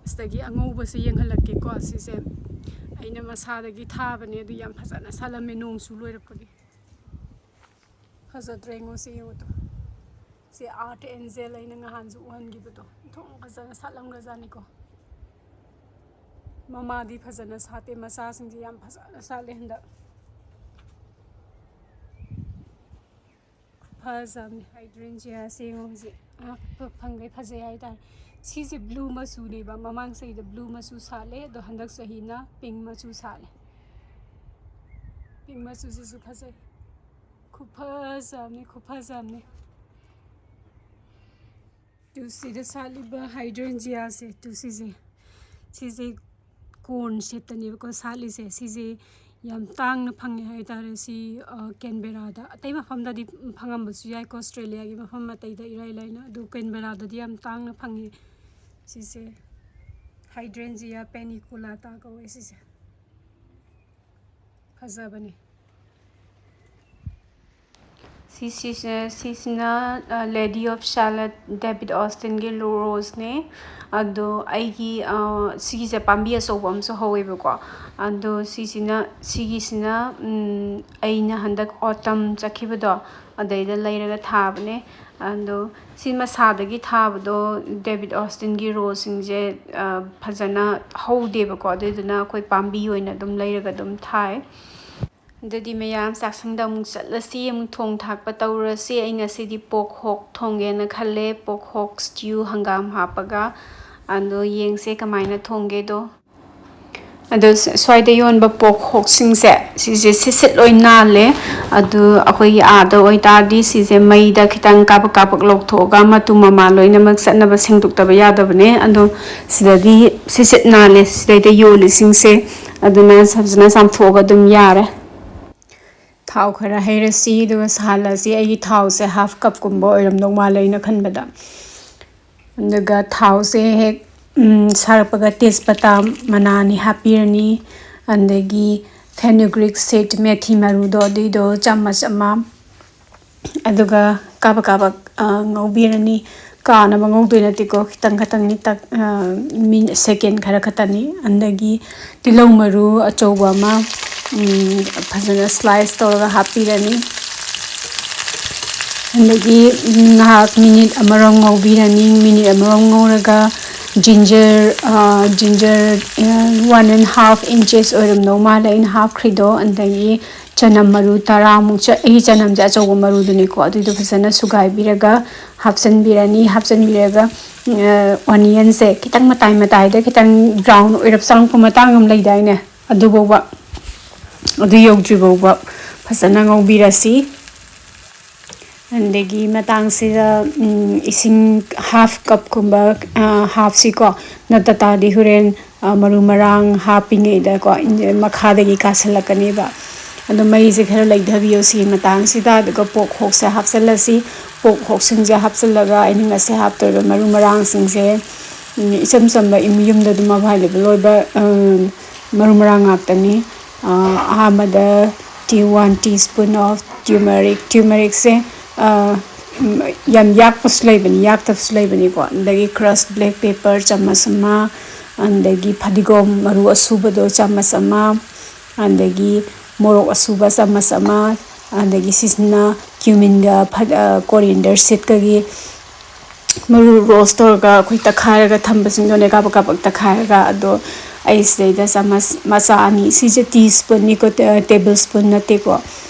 ꯁꯤꯗꯒꯤ ꯑꯉꯧꯕꯁꯦ ꯌꯦꯡꯍꯜꯂꯛꯀꯦꯀꯣ꯫ ꯁꯤꯁꯦ ꯑꯩꯅ ꯃꯁꯥꯗꯒꯤ ꯊꯥꯕꯅꯦ, ꯑꯗꯨ ꯌꯥꯝ ꯐꯖꯅ ꯁꯥꯠꯂꯝꯃꯦ ꯅꯣꯡꯁꯨ ꯂꯣꯏꯔꯛꯄꯒꯤ꯫ ꯐꯖꯗ꯭ꯔꯦ ꯉꯣ꯫ ꯁꯤ ꯌꯦꯡꯉꯨ ꯇꯨ꯫ ꯁꯤ ꯑꯥꯔꯠ ꯑꯦꯟꯖꯦꯜ ꯑꯩꯅ ꯅꯍꯥꯟꯁꯨ ꯎꯍꯟꯈꯤꯕꯗꯣ꯫ ꯊꯣꯡ ꯐꯖꯅ ꯁꯥꯠꯂꯝꯈ꯭ꯔꯖꯥꯠꯅꯤꯀꯣ꯫ ꯃꯃꯥꯗꯤ ꯐꯖꯅ ꯁꯥꯠꯇꯦ, ꯃꯆꯥꯁꯤꯡꯁꯦ ꯌꯥꯝ ꯐꯖꯅ ꯁꯥꯠꯂꯦ ꯍꯟꯗꯛ꯫ ꯐꯖꯕꯅꯤ ꯍꯥꯏꯗ꯭ꯔꯦꯟꯖꯤꯌꯥꯁꯦ ꯌꯦꯡꯉꯣ ꯍꯧꯖꯤꯛ꯫ ꯑꯥ, ꯐ-, ꯐꯪꯈꯩ ꯐꯖꯩ ꯍꯥꯏꯇꯥꯔꯦ꯫ ꯁꯤꯁꯦ ꯕ꯭ꯂꯨ ꯃꯆꯨꯅꯦꯕ, ꯃꯃꯥꯡ ꯆꯍꯤꯗ ꯕ꯭ꯂꯨ ꯃꯆꯨ ꯁꯥꯠꯂꯦ, ꯑꯗꯣ ꯍꯟꯗꯛ ꯆꯍꯤꯅ ꯄꯤꯡ ꯃꯆꯨ ꯁꯥꯠꯂꯦ꯫ ꯄꯤꯡ ꯃꯆꯨꯁꯤꯁꯨ ꯐꯖꯩ꯫ ꯈꯨꯐꯖ ꯑꯃꯅꯤ, ꯈꯨꯐꯖ ꯑꯃꯅꯤ꯫ ꯇꯨ ꯁꯤꯗ ꯁꯥꯠꯂꯤꯕ ꯍꯥꯏꯗ꯭ꯔꯦꯟꯖꯤꯌꯥꯁꯦ, ꯇꯨ ꯁꯤꯁꯦ, ꯁꯤꯁꯦ ꯀꯣꯔꯟ ꯁꯦꯞꯇꯅꯦꯕꯀꯣ ꯁꯥꯠꯂꯤꯁꯦ꯫ ꯁꯤꯁꯦ ꯌꯥꯝ ꯇꯥꯡꯅ ꯐꯪꯉꯦ ꯍꯥꯏꯇꯥꯔꯦ꯫ ꯁꯤ, ꯑ, ꯀꯦꯟꯕꯦꯔꯥꯗ, ꯑꯇꯩ ꯃꯐꯝꯗꯗꯤ ꯐꯪꯉꯝꯕꯁꯨ ꯌꯥꯏꯀꯣ, ꯑꯣꯁꯇ꯭ꯔꯦꯂꯤꯌꯥꯒꯤ ꯃꯐꯝ ꯑꯇꯩꯗ ꯏꯔꯥꯏ ꯂꯥꯏꯅ, ꯑꯗꯨ ꯀꯦꯟꯕꯦꯔꯥꯗꯗꯤ ꯌꯥꯝ ꯇꯥꯡꯅ ꯐꯪꯉꯦ꯫ ꯁꯤꯁꯦ ꯍꯥꯏꯗ꯭ꯔꯦꯟꯖꯤꯌꯥ ꯄꯦꯅꯤꯀꯨꯂꯥꯇꯥ ꯀꯧꯋꯦ ꯁꯤꯁꯦ꯫ ꯐꯖꯕꯅꯦ꯫ ꯁꯤꯁꯤꯁꯦ, ꯁꯤꯁꯤꯅ, ꯑ, Lady of Shalott, David Austinꯒꯤ ꯔꯣꯁꯅꯦ꯫ ꯑꯗꯣ ꯑꯩꯒꯤ, ꯑ, ꯁꯤꯒꯤꯁꯦ ꯄꯥꯝꯕꯤ ꯑꯆꯧꯕ ꯑꯃꯁꯨ ꯍꯧꯋꯦꯕꯀꯣ꯫ ꯑꯗꯣ ꯁꯤꯁꯤꯅ, ꯁꯤꯒꯤꯁꯤꯅ, ꯎꯝ, ꯑꯩꯅ ꯍꯟꯗꯛ ꯑꯣꯇꯝ ꯆꯠꯈꯤꯕꯗꯣ, ꯑꯗꯩꯗ ꯂꯩꯔꯒ ꯊꯥꯕꯅꯦ꯫ ꯑꯗꯣ ꯁꯤ ꯃꯁꯥꯗꯒꯤ ꯊꯥꯕꯗꯣ, ꯗꯦꯕꯤꯠ ꯑꯣꯁꯇꯤꯟꯒꯤ ꯔꯣꯁꯁꯤꯡꯁꯦ, ꯑ, ꯐꯖꯅ ꯍꯧꯗꯦꯕꯀꯣ꯫ ꯑꯗꯨꯗꯨꯅ ꯑꯩꯈꯣꯏ ꯄꯥꯝꯕꯤ ꯑꯣꯏꯅ ꯑꯗꯨꯝ ꯂꯩꯔꯒ ꯑꯗꯨꯝ ꯊꯥꯏ꯫ ꯑꯗꯨꯗꯤ ꯃꯌꯥꯝ ꯆꯥꯛꯁꯪꯗ ꯑꯃꯨꯛ ꯆꯠꯂꯁꯤ, ꯑꯃꯨꯛ ꯊꯣꯡ ꯊꯥꯛꯄ ꯇꯧꯔꯁꯤ꯫ ꯑꯩ ꯉꯁꯤꯗꯤ ꯄꯣꯛ ꯍꯣꯛ ꯊꯣꯡꯒꯦꯅ ꯈꯜꯂꯦ꯫ ꯄꯣꯛ ꯍꯣꯛ ꯁ꯭ꯇ꯭ꯌꯨ ꯍꯪꯒꯥꯝ ꯍꯥꯞꯄꯒ꯫ ꯑꯗꯣ ꯌꯦꯡꯁꯦ ꯀꯃꯥꯏꯅ ꯊꯣꯡꯒꯦꯗꯣ꯫ ꯑꯗꯣ ꯁ-, ꯁ꯭ꯋꯥꯏꯗ ꯌꯣꯟꯕ ꯄꯣꯛ ꯍꯣꯛꯁꯤꯡꯁꯦ, ꯁꯤꯁꯦ ꯁꯤꯠ ꯁꯤꯠ ꯂꯣꯏ ꯅꯥꯜꯂꯦ꯫ ꯑꯗꯨ ꯑꯩꯈꯣꯏꯒꯤ ꯑꯥꯗ ꯑꯣꯏꯇꯥꯔꯗꯤ ꯁꯤꯁꯦ ꯃꯩꯗ ꯈꯤꯇꯪ ꯀꯥꯕꯛ ꯀꯥꯕꯛ ꯂꯧꯊꯣꯛꯑꯒ ꯃꯇꯨ ꯃꯃꯥ ꯂꯣꯏꯅꯃꯛ ꯆꯠꯅꯕ ꯁꯦꯡꯗꯣꯛꯇꯕ ꯌꯥꯗꯕꯅꯦ꯫ ꯑꯗꯣ ꯁꯤꯗꯗꯤ ꯁꯤꯠ ꯁꯤꯠ ꯅꯥꯜꯂꯦ, ꯁꯤꯗꯩꯗ ꯌꯣꯜꯂꯤꯁꯤꯡꯁꯦ꯫ ꯑꯗꯨꯅ ꯐꯖꯅ ꯆꯥꯝꯊꯣꯛꯑꯒ ꯑꯗꯨꯝ ꯌꯥꯔꯦ꯫ ꯊꯥꯎ ꯈꯔ ꯍꯩꯔꯁꯤ, ꯑꯗꯨꯒ ꯁꯥꯍꯜꯂꯁꯤ꯫ ꯑꯩꯒꯤ ꯊꯥꯎꯁꯦ half cupꯀꯨꯝꯕ ꯑꯣꯏꯔꯝꯗꯧ ꯃꯥꯜꯂꯦ ꯑꯩꯅ ꯈꯟꯕꯗ꯫ ꯑꯗꯨꯒ ꯊꯥꯎꯁꯦ ꯍꯦꯛ ꯁꯥꯔꯛꯄꯒ ꯇꯦꯖꯄꯇꯥ ꯃꯅꯥ ꯑꯅꯤ ꯍꯥꯞꯄꯤꯔꯅꯤ꯫ ꯑꯗꯒꯤ fenugreek seed, ꯃꯦꯊꯤ ꯃꯔꯨꯗꯣ, ꯑꯗꯨꯏꯗꯣ ꯆꯥꯃꯁ ꯑꯃ꯫ ꯑꯗꯨꯒ ꯀꯥꯕꯛ ꯀꯥꯕꯛ ꯉꯧꯕꯤꯔꯅꯤ꯫ ꯀꯥꯅꯕ ꯉꯧꯗꯣꯏ ꯅꯠꯇꯦꯀꯣ, ꯈꯤꯇꯪ ꯈꯛꯇꯪꯅꯤ꯫ ꯃꯤꯅꯤꯠ, second ꯈꯔ ꯈꯛꯇꯅꯤ꯫ ꯑꯗꯒꯤ ꯇꯤꯜꯍꯧ ꯃꯔꯨ ꯑꯆꯧꯕ ꯑꯃ ꯐꯖꯅ slice ꯇꯧꯔꯒ ꯍꯥꯞꯄꯤꯔꯅꯤ꯫ ꯑꯗꯒꯤ ꯉꯥꯏꯍꯥꯛ ꯃꯤꯅꯤꯠ ꯑꯃꯔꯣꯝ ꯉꯧꯕꯤꯔꯅꯤ꯫ ꯃꯤꯅꯤꯠ ꯑꯃꯔꯣꯝ ꯉꯧꯔꯒ ginger, ginger one and half inches ꯑꯣꯏꯔꯝꯗꯧ ꯃꯥꯜꯂꯦ ꯑꯩꯅ ꯍꯥꯞꯈ꯭ꯔꯤꯗꯣ꯫ ꯑꯗꯒꯤ ꯆꯅꯝ ꯃꯔꯨ ꯇꯔꯥꯃꯨꯛ, ꯑꯩꯒꯤ ꯆꯅꯝꯁꯦ ꯑꯆꯧꯕ ꯃꯔꯨꯗꯨꯅꯤꯀꯣ, ꯑꯗꯨꯏꯗꯣ ꯐꯖꯅ ꯁꯨꯒꯥꯏꯕꯤꯔꯒ ꯍꯥꯞꯆꯤꯟꯕꯤꯔꯅꯤ꯫ ꯍꯥꯞꯆꯤꯟꯕꯤꯔꯒ onionꯁꯦ ꯈꯤꯇꯪ ꯃꯇꯥꯏ ꯃꯇꯥꯏꯗ ꯈꯤꯇꯪ brown ꯑꯣꯏꯔꯞ ꯆꯪꯉꯛꯄ ꯃꯇꯥꯡ ꯑꯃ ꯂꯩꯗꯥꯏꯅꯦ, ꯑꯗꯨꯐꯥꯎꯕ, ꯑꯗꯨ ꯌꯧꯗ꯭ꯔꯤ ꯐꯥꯎꯕ ꯐꯖꯅ ꯉꯧꯕꯤꯔꯁꯤ꯫ ꯑꯗꯒꯤ ꯃꯇꯥꯡꯁꯤꯗ ꯏꯁꯤꯡ half cupꯀꯨꯝꯕ ꯍꯥꯞꯁꯤꯀꯣ꯫ ꯅꯠꯇ ꯇꯥꯔꯗꯤ ꯍꯣꯔꯦꯟ ꯃꯔꯨ ꯃꯔꯥꯡ ꯍꯥꯞꯄꯤꯉꯩꯗꯀꯣ ꯃꯈꯥꯗꯒꯤ ꯀꯥꯁꯜꯂꯛꯀꯅꯦꯕ꯫ ꯑꯗꯣ ꯃꯩꯁꯦ ꯈꯔ ꯂꯩꯊꯕꯤꯌꯣ ꯁꯤꯒꯤ ꯃꯇꯥꯡꯁꯤꯗ꯫ ꯑꯗꯨꯒ ꯄꯣꯛ ꯍꯣꯛꯁꯦ ꯍꯥꯞꯆꯤꯜꯂꯁꯤ꯫ ꯄꯣꯛ ꯍꯣꯛꯁꯤꯡꯁꯦ ꯍꯥꯞꯆꯤꯜꯂꯒ ꯑꯩꯅ ꯉꯁꯤ ꯍꯥꯞꯇꯣꯏꯕ ꯃꯔꯨ ꯃꯔꯥꯡꯁꯤꯡꯁꯦ ꯏꯆꯝ ꯆꯝꯕ ꯌꯨꯝꯗ ꯑꯗꯨꯝ available ꯑꯣꯏꯕ ꯃꯔꯨ ꯃꯔꯥꯡ ꯉꯥꯛꯇꯅꯤ꯫ ꯑꯍꯥꯟꯕꯗ tea, one teaspoon of turmeric꯫ Turmericꯁꯦ ꯌꯥꯝ ꯌꯥꯛꯄꯁꯨ ꯂꯩꯕꯅꯤ, ꯌꯥꯛꯇꯕꯁꯨ ꯂꯩꯕꯅꯤꯀꯣ꯫ ꯑꯗꯒꯤ crushed black pepper ꯆꯥꯃꯁ ꯑꯃ, ꯑꯗꯒꯤ ꯐꯗꯤꯒꯣꯝ ꯃꯔꯨ ꯑꯁꯨꯕꯗꯣ ꯆꯥꯃꯁ ꯑꯃ, ꯑꯗꯒꯤ ꯃꯣꯔꯣꯛ ꯑꯁꯨꯕ ꯆꯥꯃꯁ ꯑꯃ, ꯑꯗꯒꯤ ꯁꯤꯁꯤꯅ cuminꯒ coriander seedꯀꯒꯤ ꯃꯔꯨ roast ꯇꯧꯔꯒ ꯑꯩꯈꯣꯏ ꯇꯛꯈꯥꯏꯔꯒ ꯊꯝꯕꯁꯤꯡꯗꯣꯅꯦ, ꯀꯥꯕꯛ ꯀꯥꯕꯛ ꯇꯛꯈꯥꯏꯔꯒ꯫ ꯑꯗꯣ ꯑꯩ ꯁꯤꯗꯩꯗ ꯆꯥꯃꯁ ꯃꯆꯥ ꯑꯅꯤ, ꯁꯤꯁꯦ teaspoonꯅꯤꯀꯣ, table spoon ꯅꯠꯇꯦꯀꯣ꯫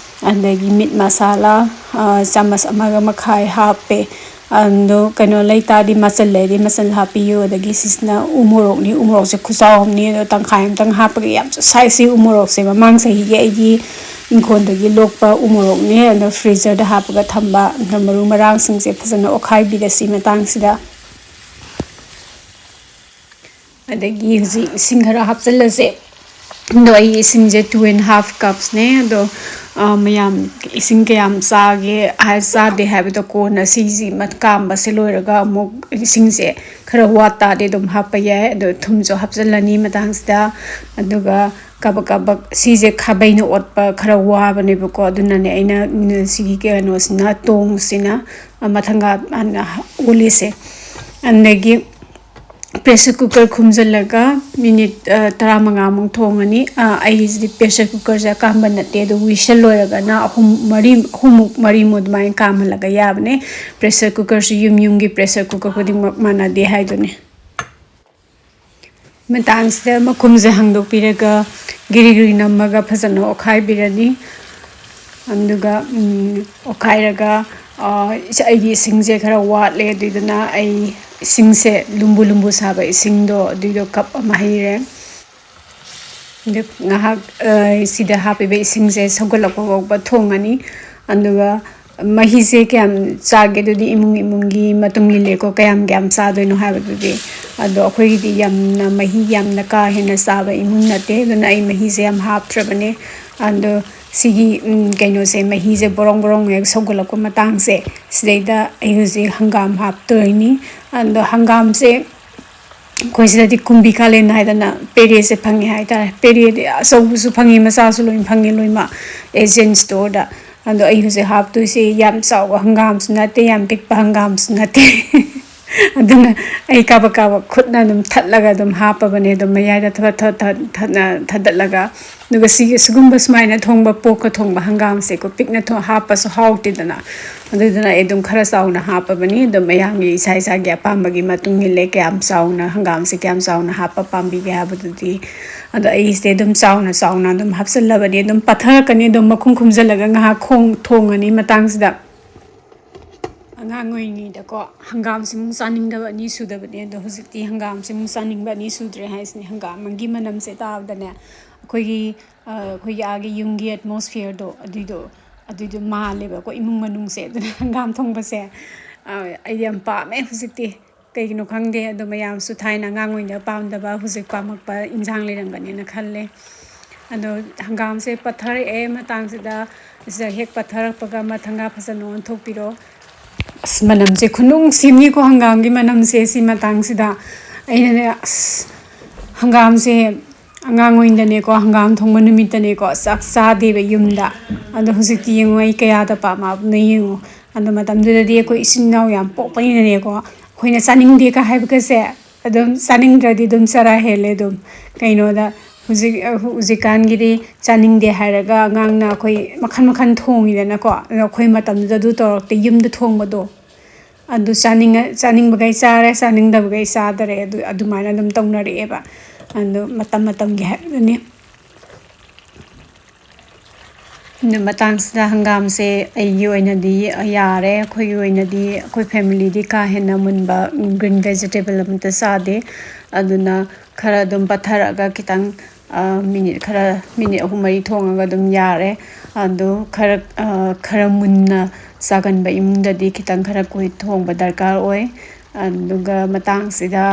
ꯑꯗꯒꯤ meat masala ꯆꯥꯃꯁ ꯑꯃꯒ ꯃꯈꯥꯏ ꯍꯥꯞꯄꯦ꯫ ꯑꯗꯣ ꯀꯩꯅꯣ ꯂꯩꯇꯥꯔꯗꯤ, ꯃꯆꯜ ꯂꯩꯔꯗꯤ ꯃꯆꯜ ꯍꯥꯞꯄꯤꯌꯨ꯫ ꯑꯗꯒꯤ ꯁꯤꯁꯤꯅ ꯎ ꯃꯣꯔꯣꯛꯅꯤ, ꯎ ꯃꯣꯔꯣꯛꯁꯦ ꯈꯨꯆꯥꯎ ꯑꯃꯅꯤ꯫ ꯑꯗꯣ ꯇꯪꯈꯥꯏ ꯑꯃꯇꯪ ꯍꯥꯞꯄꯒꯤ ꯌꯥꯝ sizeꯁꯤ ꯎ ꯃꯣꯔꯣꯛꯁꯦ ꯃꯃꯥꯡ ꯆꯍꯤꯒꯤ ꯑꯩꯒꯤ ꯏꯪꯈꯣꯜꯗꯒꯤ ꯂꯣꯛꯄ ꯎ ꯃꯣꯔꯣꯛꯅꯦ꯫ ꯑꯗꯣ freezerꯗ ꯍꯥꯞꯄꯒ ꯊꯝꯕ꯫ ꯑꯗꯣ ꯃꯔꯨ ꯃꯔꯥꯡꯁꯤꯡꯁꯦ ꯐꯖꯅ ꯑꯣꯠꯈꯥꯏꯕꯤꯔꯁꯤ ꯃꯇꯥꯡꯁꯤꯗ꯫ ꯑꯗꯒꯤ ꯍꯧꯖꯤꯛ ꯏꯁꯤꯡ ꯈꯔ ꯍꯥꯞꯆꯤꯜꯂꯁꯦ꯫ ꯑꯗꯣ ꯑꯩ ꯏꯁꯤꯡꯁꯦ two and half cupsꯅꯦ꯫ ꯑꯗꯣ ꯑ, ꯃꯌꯥꯝ ꯏꯁꯤꯡ ꯀꯌꯥꯝ ꯆꯥꯒꯦ ꯍꯥꯏ-, ꯆꯥꯗꯦ ꯍꯥꯏꯕꯗꯣ ꯀꯣꯟꯅ ꯁꯤꯁꯤ ꯃꯠ-, ꯀꯥꯝꯕꯁꯦ ꯂꯣꯏꯔꯒ ꯑꯃꯨꯛ ꯏꯁꯤꯡꯁꯦ ꯈꯔ ꯋꯥꯠ ꯇꯥꯔꯗꯤ ꯑꯗꯨꯝ ꯍꯥꯞꯄ ꯌꯥꯏ꯫ ꯑꯗꯣ ꯊꯨꯝꯁꯨ ꯍꯥꯞꯆꯤꯜꯂꯅꯤ ꯃꯇꯥꯡꯁꯤꯗ꯫ ꯑꯗꯨꯒ ꯀꯥꯕꯛ ꯀꯥꯕꯛ ꯁꯤꯁꯦ ꯈꯥꯕꯩꯅ ꯑꯣꯠꯄ ꯈꯔ ꯋꯥꯕꯅꯦꯕꯀꯣ꯫ ꯑꯗꯨꯅꯅꯦ ꯑꯩꯅ, ꯎꯝ, ꯁꯤꯒꯤ ꯀꯩꯅꯣꯁꯤꯅ, ꯇꯣꯡꯁꯤꯅ, ꯑ, ꯃꯊꯪꯒ ꯍꯥꯟꯅ ꯑꯣꯠꯂꯤꯁꯦ꯫ ꯑꯗꯒꯤ pressure cooker ꯈꯨꯝꯖꯤꯜꯂꯒ minute, ꯑ, ꯇꯔꯥꯃꯉꯥꯃꯨꯛ ꯊꯣꯡꯉꯅꯤ꯫ ꯑ, ꯑꯩꯁꯤꯗꯤ pressure cookerꯁꯦ ꯑꯀꯥꯝꯕ ꯅꯠꯇꯦ, ꯑꯗꯨ whistle ꯑꯣꯏꯔꯒꯅ ꯑꯍꯨꯝ, ꯃꯔꯤ, ꯑꯍꯨꯝꯃꯨꯛ, ꯃꯔꯤꯃꯨꯛ ꯑꯗꯨꯃꯥꯏꯅ ꯀꯥꯝꯍꯜꯂꯒ ꯌꯥꯕꯅꯦ꯫ Pressure cookerꯁꯨ ꯌꯨꯝ ꯌꯨꯝꯒꯤ pressure cooker ꯈꯨꯗꯤꯡꯃꯛ ꯃꯥꯟꯅꯗꯦ ꯍꯥꯏꯗꯨꯅꯤ꯫ ꯃꯇꯥꯡꯁꯤꯗ ꯃꯈꯨꯝꯁꯦ ꯍꯥꯡꯗꯣꯛꯄꯤꯔꯒ ꯒꯤꯔꯤ ꯒꯤꯔꯤ ꯅꯝꯃꯒ ꯐꯖꯅ ꯑꯣꯠꯈꯥꯏꯕꯤꯔꯅꯤ꯫ ꯑꯗꯨꯒ, ꯎꯝ, ꯑꯣꯠꯈꯥꯏꯔꯒ, ꯑ, ꯑꯩꯒꯤ ꯏꯁꯤꯡꯁꯦ ꯈꯔ ꯋꯥꯠꯂꯦ, ꯑꯗꯨꯏꯗꯨꯅ ꯑꯩ ꯏꯁꯤꯡꯁꯦ, ꯂꯨꯝꯕꯨ ꯂꯨꯝꯕꯨ ꯁꯥꯕ ꯏꯁꯤꯡꯗꯣ, ꯑꯗꯨꯏꯗꯣ cup ꯑꯃ ꯍꯩꯔꯦ꯫ ꯑꯗꯨ ꯉꯥꯏꯍꯥꯛ, ꯑ, ꯁꯤꯗ ꯍꯥꯞꯄꯤꯕ ꯏꯁꯤꯡꯁꯦ ꯁꯧꯒꯠꯂꯛꯄ ꯐꯥꯎꯕ ꯊꯣꯡꯉꯅꯤ꯫ ꯑꯗꯨꯒ ꯃꯍꯤꯁꯦ ꯀꯌꯥꯝ ꯆꯥꯒꯦ ꯑꯗꯨꯗꯤ ꯏꯃꯨꯡ ꯏꯃꯨꯡꯒꯤ ꯃꯇꯨꯡ ꯏꯜꯂꯦꯀꯣ, ꯀꯌꯥꯝ ꯀꯌꯥꯝ ꯆꯥꯗꯣꯏꯅꯣ ꯍꯥꯏꯕꯗꯨꯗꯤ꯫ ꯑꯗꯣ ꯑꯩꯈꯣꯏꯒꯤꯗꯤ ꯌꯥꯝꯅ ꯃꯍꯤ ꯌꯥꯝꯅ ꯀꯥ ꯍꯦꯟꯅ ꯆꯥꯕ ꯏꯃꯨꯡ ꯅꯠꯇꯦ, ꯑꯗꯨꯅ ꯑꯩ ꯃꯍꯤꯁꯦ ꯌꯥꯝ ꯍꯥꯞꯇ꯭ꯔꯕꯅꯦ꯫ ꯑꯗꯣ ꯁꯤꯒꯤ, ꯎꯝ, ꯀꯩꯅꯣꯁꯦ, ꯃꯍꯤꯁꯦ ꯕꯣꯔꯣꯡ ꯕꯣꯔꯣꯡ ꯍꯦꯛ ꯁꯧꯒꯠꯂꯛꯄ ꯃꯇꯥꯡꯁꯦ, ꯁꯤꯗꯩꯗ ꯑꯩ ꯍꯧꯖꯤꯛ ꯍꯪꯒꯥꯝ ꯍꯥꯞꯇꯣꯏꯅꯤ꯫ ꯑꯗꯣ ꯍꯪꯒꯥꯝꯁꯦ ꯑꯩꯈꯣꯏ ꯁꯤꯗꯗꯤ ꯀꯨꯝꯕꯤ ꯀꯥꯂꯦꯟ ꯍꯥꯏꯗꯅ ꯄꯦꯔꯦꯁꯦ ꯐꯪꯉꯦ ꯍꯥꯏꯇꯥꯔꯦ꯫ ꯄꯦꯔꯦꯗꯤ ꯑꯆꯧꯕꯁꯨ ꯐꯪꯉꯤ, ꯃꯆꯥꯁꯨ ꯂꯣꯏ ꯐꯪꯉꯤ, ꯂꯣꯏꯅꯃꯛ Asian storeꯗ꯫ ꯑꯗꯣ ꯑꯩ ꯍꯧꯖꯤꯛ ꯍꯥꯞꯇꯣꯏꯁꯦ ꯌꯥꯝ ꯆꯥꯎꯕ ꯍꯪꯒꯥꯝꯁꯨ ꯅꯠꯇꯦ, ꯌꯥꯝ ꯄꯤꯛꯄ ꯍꯪꯒꯥꯝꯁꯨ ꯅꯠꯇꯦ꯫ ꯑꯗꯨꯅ ꯑꯩ ꯀꯥꯕꯛ ꯀꯥꯕꯛ ꯈꯨꯠꯅ ꯑꯗꯨꯝ ꯊꯠꯂꯒ ꯑꯗꯨꯝ ꯍꯥꯞꯄꯕꯅꯦ꯫ ꯑꯗꯨꯝ ꯃꯌꯥꯏꯗ ꯊꯠ ꯊꯠ ꯊꯠ ꯊꯠꯅ ꯊꯗꯠꯂꯒ꯫ ꯑꯗꯨꯒ ꯁꯤꯒꯤ ꯁꯤꯒꯨꯝꯕ ꯁꯨꯃꯥꯏꯅ ꯊꯣꯡꯕ, ꯄꯣꯛꯀ ꯊꯣꯡꯕ ꯍꯪꯒꯥꯝꯁꯦꯀꯣ, ꯄꯤꯛꯅ ꯊꯣ-, ꯍꯥꯞꯄꯁꯨ ꯍꯥꯎꯇꯦꯗꯅ꯫ ꯑꯗꯨꯗꯨꯅ ꯑꯩ ꯑꯗꯨꯝ ꯈꯔ ꯆꯥꯎꯅ ꯍꯥꯞꯄꯕꯅꯤ꯫ ꯑꯗꯨꯝ ꯃꯌꯥꯝꯒꯤ ꯏꯁꯥ ꯏꯁꯥꯒꯤ ꯑꯄꯥꯝꯕꯒꯤ ꯃꯇꯨꯡ ꯏꯜꯂꯦ, ꯀꯌꯥꯝ ꯆꯥꯎꯅ ꯍꯪꯒꯥꯝꯁꯦ ꯀꯌꯥꯝ ꯆꯥꯎꯅ ꯍꯥꯞꯄ ꯄꯥꯝꯕꯤꯒꯦ ꯍꯥꯏꯕꯗꯨꯗꯤ꯫ ꯑꯗꯣ ꯑꯩꯁꯦ ꯑꯗꯨꯝ ꯆꯥꯎꯅ ꯆꯥꯎꯅ ꯑꯗꯨꯝ ꯍꯥꯞꯆꯤꯜꯂꯕꯅꯤ꯫ ꯑꯗꯨꯝ ꯄꯠꯊꯔꯛꯀꯅꯤ, ꯑꯗꯨꯝ ꯃꯈꯨꯝ ꯈꯨꯝꯖꯤꯜꯂꯒ ꯉꯥꯏꯍꯥꯛ ꯈꯣꯡ-, ꯊꯣꯡꯉꯅꯤ꯫ ꯃꯇꯥꯡꯁꯤꯗ ꯑꯉꯥꯡ ꯑꯣꯏꯔꯤꯉꯩꯗꯀꯣ ꯍꯪꯒꯥꯝꯁꯤꯃꯨꯛ ꯆꯥꯅꯤꯡꯗꯕ ꯑꯅꯤ ꯁꯨꯗꯕꯅꯦ, ꯑꯗꯣ ꯍꯧꯖꯤꯛꯇꯤ ꯍꯪꯒꯥꯝꯁꯤꯃꯨꯛ ꯆꯥꯅꯤꯡꯕ ꯑꯅꯤ ꯁꯨꯗ꯭ꯔꯦ ꯍꯥꯏꯁꯤꯅꯦ꯫ ꯍꯪꯒꯥꯝꯒꯤ ꯃꯅꯝꯁꯦ ꯇꯥꯕꯗꯅꯦ ꯑꯩꯈꯣꯏꯒꯤ, ꯑ, ꯑꯩꯈꯣꯏꯒꯤ ꯑꯥꯒꯤ ꯌꯨꯝꯒꯤ atmosphereꯗꯣ ꯑꯗꯨꯏꯗꯣ, ꯑꯗꯨꯏꯗꯣ ꯃꯥꯜꯂꯦꯕꯀꯣ, ꯏꯃꯨꯡ ꯃꯅꯨꯡꯁꯦ꯫ ꯑꯗꯨꯅ ꯍꯪꯒꯥꯝ ꯊꯣꯡꯕꯁꯦ, ꯑ, ꯑꯩꯗꯤ ꯌꯥꯝ ꯄꯥꯝꯃꯦ ꯍꯧꯖꯤꯛꯇꯤ꯫ ꯀꯩꯒꯤꯅꯣ ꯈꯪꯗꯦ, ꯑꯗꯣ ꯃꯌꯥꯝꯁꯨ ꯊꯥꯏꯅ ꯑꯉꯥꯡ ꯑꯣꯏꯅ ꯄꯥꯝꯗꯕ ꯍꯧꯖꯤꯛ ꯄꯥꯝꯃꯛꯄ ꯏꯟꯁꯥꯡ ꯂꯩꯔꯝꯒꯅꯦꯅ ꯈꯜꯂꯦ꯫ ꯑꯗꯣ ꯍꯪꯒꯥꯝꯁꯦ ꯄꯠꯊꯔꯛꯑꯦ ꯃꯇꯥꯡꯁꯤꯗ, ꯁꯤꯗ ꯍꯦꯛ ꯄꯠꯊꯔꯛꯄꯒ ꯃꯊꯪꯒ ꯐꯖꯅ ꯑꯣꯟꯊꯣꯛꯄꯤꯔꯣ꯫ ꯑꯁ, ꯃꯅꯝꯁꯦ ꯈꯨꯅꯨꯡꯁꯤꯝꯅꯤꯀꯣ ꯍꯪꯒꯥꯝꯒꯤ ꯃꯅꯝꯁꯦ ꯁꯤ ꯃꯇꯥꯡꯁꯤꯗ꯫ ꯑꯩꯅꯅꯦ, ꯑꯁ, ꯍꯪꯒꯥꯝꯁꯦ ꯑꯉꯥꯡ ꯑꯣꯏꯅꯗꯅꯦꯀꯣ, ꯍꯪꯒꯥꯝ ꯊꯣꯡꯕ ꯅꯨꯃꯤꯠꯇꯅꯦꯀꯣ, ꯆꯥꯛ ꯆꯥꯗꯦꯕ ꯌꯨꯝꯗ꯫ ꯑꯗꯣ ꯍꯧꯖꯤꯛꯇꯤ ꯌꯦꯡꯉꯣ ꯑꯩ ꯀꯌꯥꯗ ꯄꯥꯝꯃꯛꯑꯕꯅꯣ ꯌꯦꯡꯉꯣ꯫ ꯑꯗꯣ ꯃꯇꯝꯗꯨꯗꯗꯤ ꯑꯩꯈꯣꯏ ꯏꯆꯤꯟ ꯏꯅꯥꯎ ꯌꯥꯝ ꯄꯣꯛꯄꯅꯤꯅꯅꯦꯀꯣ, ꯑꯩꯈꯣꯏꯅ ꯆꯥꯅꯤꯡꯗꯦꯒ ꯍꯥꯏꯕꯒꯁꯦ ꯑꯗꯨꯝ ꯆꯥꯅꯤꯡꯗ꯭ꯔꯗꯤ ꯑꯗꯨꯝ ꯆꯔꯥ ꯍꯦꯜꯂꯦ ꯑꯗꯨꯝ꯫ ꯀꯩꯅꯣꯗ ꯍꯧꯖꯤꯛ, ꯍꯧꯖꯤꯛꯀꯥꯟꯒꯤꯗꯤ ꯆꯥꯅꯤꯡꯗꯦ ꯍꯥꯏꯔꯒ ꯑꯉꯥꯡꯅ ꯑꯩꯈꯣꯏ ꯃꯈꯜ ꯃꯈꯜ ꯊꯣꯡꯉꯤꯗꯅꯀꯣ꯫ ꯑꯗꯣ ꯑꯩꯈꯣꯏ ꯃꯇꯝꯗꯨꯗ ꯑꯗꯨ ꯇꯧꯔꯛꯇꯦ, ꯌꯨꯝꯗ ꯊꯣꯡꯕꯗꯣ꯫ ꯑꯗꯨ ꯆꯥꯅꯤꯡꯉ-, ꯆꯥꯅꯤꯡꯕꯈꯩ ꯆꯥꯔꯦ, ꯆꯥꯅꯤꯡꯗꯕꯈꯩ ꯆꯥꯗꯔꯦ꯫ ꯑꯗꯨ, ꯑꯗꯨꯃꯥꯏꯅ ꯑꯗꯨꯝ ꯇꯧꯅꯔꯛꯑꯦꯕ꯫ ꯑꯗꯣ ꯃꯇꯝ ꯃꯇꯝꯒꯤ ꯍꯥꯏꯕꯗꯨꯅꯤ꯫ ꯑꯗꯨ ꯃꯇꯥꯡꯁꯤꯗ ꯍꯪꯒꯥꯝꯁꯦ ꯑꯩꯒꯤ ꯑꯣꯏꯅꯗꯤ ꯌꯥꯔꯦ꯫ ꯑꯩꯈꯣꯏꯒꯤ ꯑꯣꯏꯅꯗꯤ, ꯑꯩꯈꯣꯏ ꯐꯦꯃꯤꯂꯤꯗꯤ ꯀꯥ ꯍꯦꯟꯅ ꯃꯨꯟꯕ green vegetable ꯑꯃꯠꯇ ꯆꯥꯗꯦ꯫ ꯑꯗꯨꯅ ꯈꯔ ꯑꯗꯨꯝ ꯄꯠꯊꯔꯛꯑꯒ ꯈꯤꯇꯪ, ꯑ, ꯃꯤꯅꯤꯠ ꯈꯔ, ꯃꯤꯅꯤꯠ ꯑꯍꯨꯝ ꯃꯔꯤ ꯊꯣꯡꯉꯒ ꯑꯗꯨꯝ ꯌꯥꯔꯦ꯫ ꯑꯗꯨ ꯈꯔ, ꯑ, ꯈꯔ ꯃꯨꯟꯅ ꯆꯥꯒꯟꯕ ꯏꯃꯨꯡꯗꯗꯤ ꯈꯤꯇꯪ ꯈꯔ ꯀꯨꯏ ꯊꯣꯡꯕ ꯗꯔꯀꯥꯔ ꯑꯣꯏ꯫ ꯑꯗꯨꯒ ꯃꯇꯥꯡꯁꯤꯗ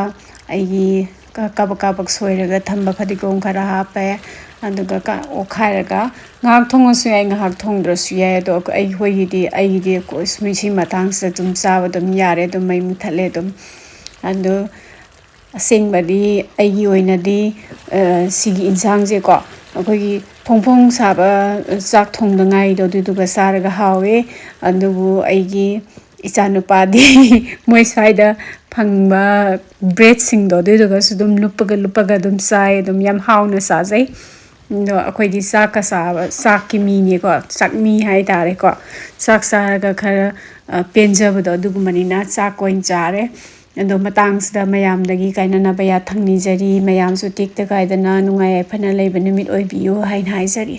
ꯑꯩꯒꯤ ꯀ-, ꯀꯥꯕꯛ ꯀꯥꯕꯛ ꯁꯣꯏꯔꯒ ꯊꯝꯕ ꯐꯗꯤꯒꯣꯝ ꯈꯔ ꯍꯥꯞꯄꯦ꯫ ꯑꯗꯨꯒ ꯀ-, ꯑꯣꯠꯈꯥꯏꯔꯒ ꯉꯥꯏꯍꯥꯛ ꯊꯣꯡꯉꯁꯨ ꯌꯥꯏ, ꯉꯥꯏꯍꯥꯛ ꯊꯣꯡꯗ꯭ꯔꯁꯨ ꯌꯥꯏ꯫ ꯑꯗꯣ ꯑꯩꯈꯣꯏ-, ꯑꯩꯈꯣꯏꯒꯤꯗꯤ, ꯑꯩꯒꯤꯗꯤ ꯀꯣ-, ꯁꯤ ꯃꯇꯥꯡꯁꯤꯗ ꯑꯗꯨꯝ ꯆꯥꯕ ꯑꯗꯨꯝ ꯌꯥꯔꯦ, ꯑꯗꯨꯝ ꯃꯩ ꯃꯨꯠꯊꯠꯂꯦ ꯑꯗꯨꯝ꯫ ꯑꯗꯣ ꯑꯁꯦꯡꯕꯗꯤ ꯑꯩꯒꯤ ꯑꯣꯏꯅꯗꯤ, ꯑ, ꯁꯤꯒꯤ ꯏꯟꯁꯥꯡꯁꯦꯀꯣ, ꯑꯩꯈꯣꯏꯒꯤ ꯐꯣꯡ ꯐꯣꯡ ꯁꯥꯕ ꯆꯥꯛ ꯊꯣꯡꯗ ꯉꯥꯏꯔꯤꯗꯣ, ꯑꯗꯨꯗꯨꯒ ꯆꯥꯔꯒ ꯍꯥꯎꯋꯦ꯫ ꯑꯗꯨꯕꯨ ꯑꯩꯒꯤ ꯏꯆꯥꯅꯨꯄꯥꯗꯤ ꯃꯣꯏ ꯁ꯭ꯋꯥꯏꯗ ꯐꯪꯕ ꯕ꯭ꯔꯦꯗꯁꯤꯡꯗꯣ, ꯑꯗꯨꯗꯨꯒꯁꯨ ꯑꯗꯨꯝ ꯂꯨꯞꯄꯒ, ꯂꯨꯞꯄꯒ ꯑꯗꯨꯝ ꯆꯥꯏ, ꯑꯗꯨꯝ ꯌꯥꯝ ꯍꯥꯎꯅ ꯆꯥꯖꯩ꯫ ꯑꯗꯣ ꯑꯩꯈꯣꯏꯗꯤ ꯆꯥꯛꯀ ꯆꯥꯕ, ꯆꯥꯛꯀꯤ ꯃꯤꯅꯦꯀꯣ, ꯆꯥꯛꯃꯤ ꯍꯥꯏꯇꯥꯔꯦꯀꯣ꯫ ꯆꯥꯛ ꯆꯥꯔꯒ ꯈꯔ, ꯑ, ꯄꯦꯟꯖꯕꯗꯣ ꯑꯗꯨꯒꯨꯝꯕꯅꯤꯅ ꯆꯥꯛ ꯑꯣꯏꯅ ꯆꯥꯔꯦ꯫ ꯑꯗꯣ ꯃꯇꯥꯡꯁꯤꯗ ꯃꯌꯥꯝꯗꯒꯤ ꯀꯥꯏꯅꯅꯕ ꯌꯥꯊꯪ ꯅꯤꯖꯔꯤ꯫ ꯃꯌꯥꯝꯁꯨ ꯇꯦꯛꯇ ꯀꯥꯏꯗꯅ ꯅꯨꯡꯉꯥꯏ ꯌꯥꯏꯐꯅ ꯂꯩꯕ ꯅꯨꯃꯤꯠ ꯑꯣꯏꯕꯤꯌꯨ ꯍꯥꯏꯅ ꯍꯥꯏꯖꯔꯤ꯫